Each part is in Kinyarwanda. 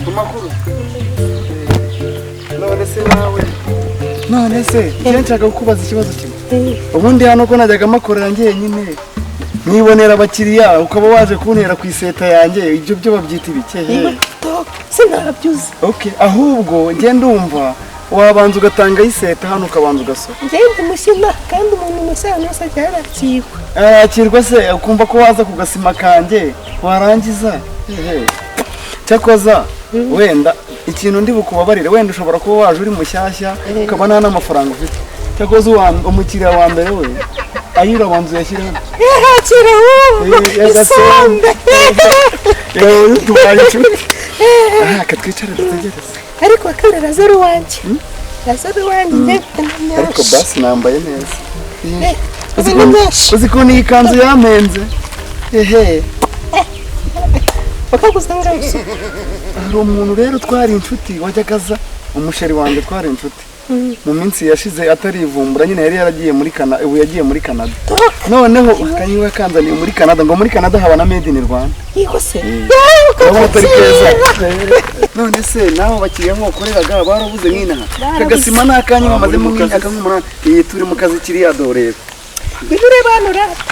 Amakuru. None se nawe, none se njye nshaka kukubaza ikibazo kimwe. Ubundi hano ko najyaga makorera njyenyine nkibonera abakiriya, ukaba waje kuntera ku iseta yanjye, ibyo byo babyita ibikehe? Sinabyuze. Okay, ahubwo njye ndumva wabanza ugatanga iseta hano, ukabanza ugasora. Njye ndi mushyina, kandi umuntu mushya ahantu hose ajya yarakirwa. Arakirwa se, ukumva ko waza ku gasima kanjye warangiza ehe. Cyakoza wenda ikintu ndi bukubabarire, wenda ushobora kuba waje uri mushyashya ukaba nta n'amafaranga ufite. Cyakoza umukiriya wa mbere we ayo urabanza uyashyire hano. Yakira ahubwo. Y'agasombe. Isombe. Yewe, tubaye inshuti. Aha katwicare dutegereze. Ariko akabiri razaro uwanjye, razaro uwanjye, njye mfite na Ariko myinshi. basi nambaye neza. Uzi na myinshi. Uzi ukuntu iyi kanzu yampenze, ehe. Bakaguza ngaho. Hari umuntu rero twari inshuti wajyaga aza, umusheri wanjye, twari inshuti mu minsi yashize atarivumbura nyine, yari yaragiye muri Canada, ubu yagiye muri Canada. Noneho akanyiwe kanzaniye muri Canada, ngo muri Canada haba na made in Rwanda. Yego se. Urabona atari keza? None se naho bakiriya mwakoreraga barabuze nk'inaha? Kagasima ni akanyu bamazemo nk'imyaka nk'umunani. Iyi turi mu kazi kiriya dorera. Ngwino urebe hano rata.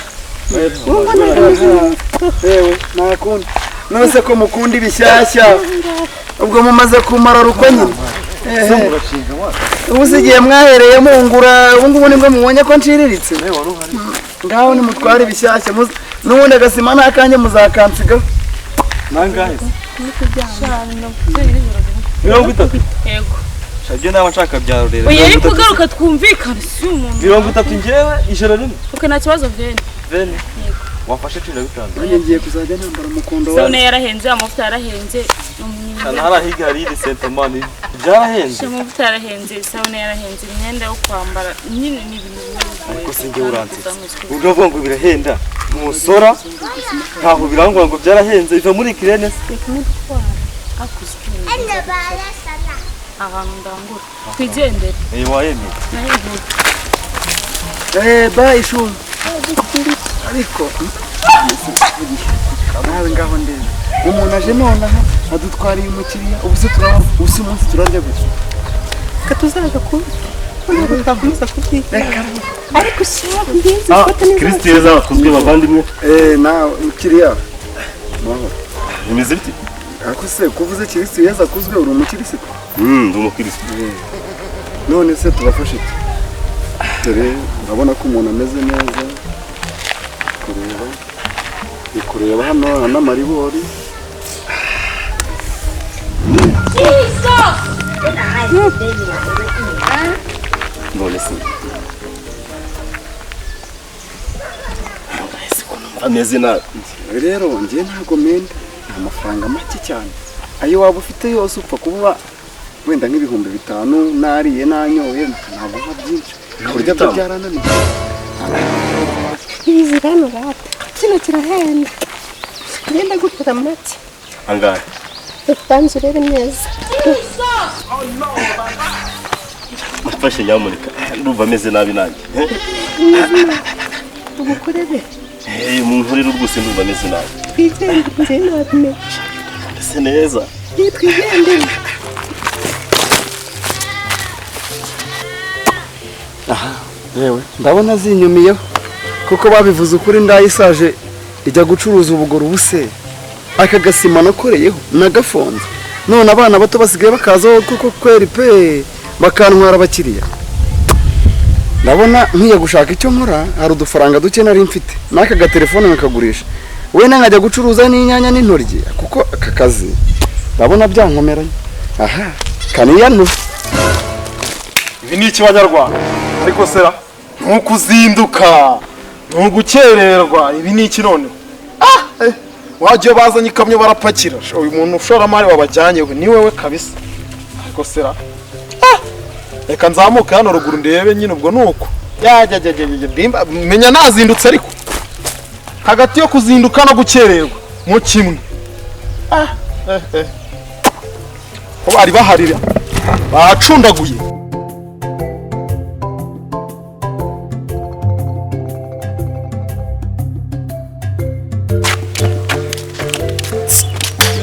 Yewe, ntakundi. None se ko mukunda ibishyashya, ubwo mumaze kumara rukwa nyine? Ehe. Ubu se igihe mwahereye mungura, ubu ngubu nibwo mubonye ko nciriritse? Ngaho nimutware ibishyashya, n'ubundi agasima ni akanjye, muzakansigaho. Nangahe se? 30? Yego. Shabyo naba nshaka bya rurera. Oya, ariko ugaruka twumvikane, si umuntu. 30 njyewe ijoro rimwe. Ok, nta kibazo, 20. 20. Wafashe 15. Nanjye ngiye kuzajya nambara umukondo Isabune wawe. yarahenze, amavuta yarahenze. Ntarahiga hari iri sentomani byarahenze. Amavuta yarahenze, isabune yarahenze, imyenda yo kwambara nyine ni ibintu bigoye. Ariko se njyewe uransetsa, uravuga ngo birahenda, ntusora, ntaho birangwa ngo byarahenze, iva muri kirene se? Ahantu ndangura, twigendere. Eh, wayemeye. Nahivuga. Eh, bayi shuma. Ariko nawe ngaho ndebe, umuntu aje nonaha adutwariye umukiriya. Ubu se turaba, ubu se umunsi turarya gusa? Katuzaga kubi ntabwo twakomeza kubyita, ariko ushaka ngenzi ufate neza. Kristo yeza bakuzwe, bavandimwe. Eh, nawe mukiriya, mahoro. Bimeze bite? Ariko se kuvuze Kirisitu yeza akuzwe, uri umukirisitu? Ndi umukristo. None se tubafashe iki? Dore urabona ko umuntu ameze neza, kureba ni kureba hano n'amaribori. None se ameze nabi? Rero njye ntabwo menda, ni amafaranga make cyane. Ayo waba ufite yose, upfa kuba wenda nk'ibihumbi 5, nariye nanyoye, ntabwo nka byinshi. Kurya byo byarananiye. Ibizi hano rata, kino kirahenda, ngenda gutera make. Angahe? Banza urebe neza. Mfashe nyamuneka, ndumva ameze nabi nanjye. Ugukorere? Eh, mu nkorere rwose, ndumva ameze nabi. Twigendere, njye nabimenye. Mbese neza. Twigendere. Yewe, ndabona zinyumiyeho kuko babivuze ukuri, ndayisaje ijya gucuruza ubugoro. Ubuse aka gasima nakoreyeho nagafonze, none abana bato basigaye bakazaho kuko kweri pe, bakantwara abakiriya. Ndabona nkwiye gushaka icyo nkora. Hari udufaranga duke nari mfite n'aka gatelefone nkakagurisha, wenda nkajya gucuruza n'inyanya n'intoryi, kuko aka kazi ndabona byankomeranye. Aha kaniyanure. Ibi ni iki banyarwanda? Ariko sera ntukuzinduka, ntugukererwa, ibi ni iki noneho? Ah, wagiye bazanye ikamyo barapakira. Uyu muntu ushoramari wabajyanyeho ni wewe kabisa. Ariko sera, ah, reka nzamuke hano ruguru ndebe nyine. Ubwo nuko yajya ndimba menya nazindutse, ariko hagati yo kuzinduka no gukererwa mu kimwe. Ah, eh, eh, ko bari baharira bacundaguye.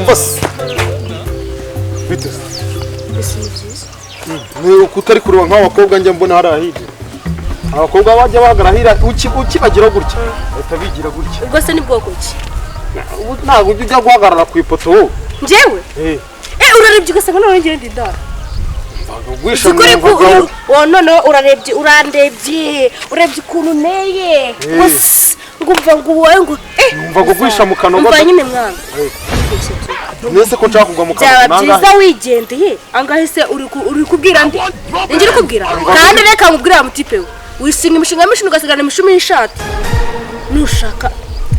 Umva se, bite se? Mbese ni byiza. Ni uko utari kureba nk'abakobwa njya mbona hariya hirya, abakobwa bajya bahagarara hirya, ukibagira gutya bahita bigira gutya. Ubwo se ni bwoko ki? Ubu ntabwo ujya ujya guhagarara ku ipoto wowe? Njyewe? Eh. Eh, urarebye ugasanga noneho njyewe ndi ndara. Ugwisha. Ukuri mu mvaga. Noneho urarebye, urandebye, urebye ukuntu nteye gusa ngumva ngo wowe ngo eh. Numva ngo ugwisha mu kanogo. Umva nyine mwana. Mwese ko nshaka kugwa mu Byaba kanogo. byiza wigendeye. Angahe se uri kubwira ndi njye uri kubwira? Kandi reka nkubwire, wa mutipe we wisinga imishinga myinshi ugasigana imishumi y'ishati nushaka.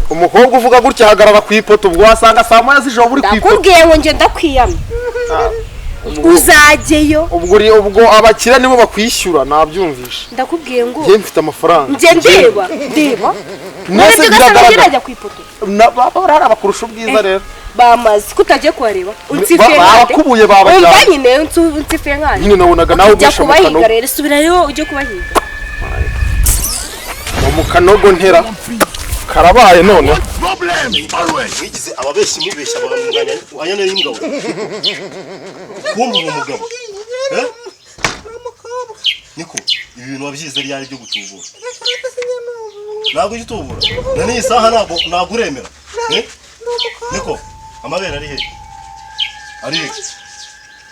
Umukobwa uvuga gutya ahagarara ku ipoto, ubwo wasanga saa 1 z'ijoro uri ku ipoto. Ndakubwiye ngo njye ndakwiyamye, uzajyeyo. Ubwo uri ubwo abakiriya nibo bakwishyura, nabyumvishe. Ndakubwiye ngo Njye mfite amafaranga. Njye ndeba ndeba. Mwese urebye ugasanga biragaragara. njye najya ku ipoto. Baba bakurusha ubwiza rero. Bamaze kutagiye kuhareba unsifiye nkande. Babakubuye babajyana. Umva nyine, unsifiye nkande. Nyine nabonaga nawe Ujya ugwisha mu kubahiga kanogo. rero, subirayo ujye kubahiga. Ngo mu kanogo ntera karabaye none. Mwigize ababeshyi, mubeshya abantu muganya wanyana n'imbwa we. Kumva uwo mugabo. Eh? Niko, ibi bintu wabyize ryari byo gutubura? Ntabwo ujya utubura. Na n'iyi saha ntabwo uremera. Eh? Niko, amabere ari he? Ari he?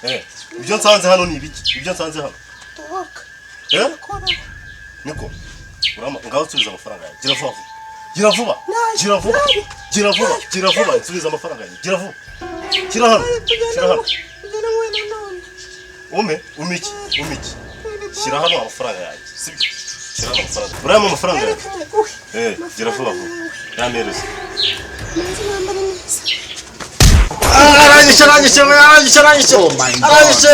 Eh, ibyo nsanze hano ni ibiki? Ibyo nsanze hano. Eh? Niko, urama ngaho nsubiza amafaranga yanjye. Gira vuba vuba. Gira vuba. Gira vuba. Gira vuba. Gira vuba. Nsubiza amafaranga yanjye. Gira vuba. Shyira hano. Shyira hano. Ume, umiki, umiki. Shyira hano amafaranga yanjye. Sibyo? Shyira hano amafaranga. Urayampa amafaranga yanjye? Eh, gira vuba vuba. Yampereze. Arangije, arangije, arangije, arangije. Arangije.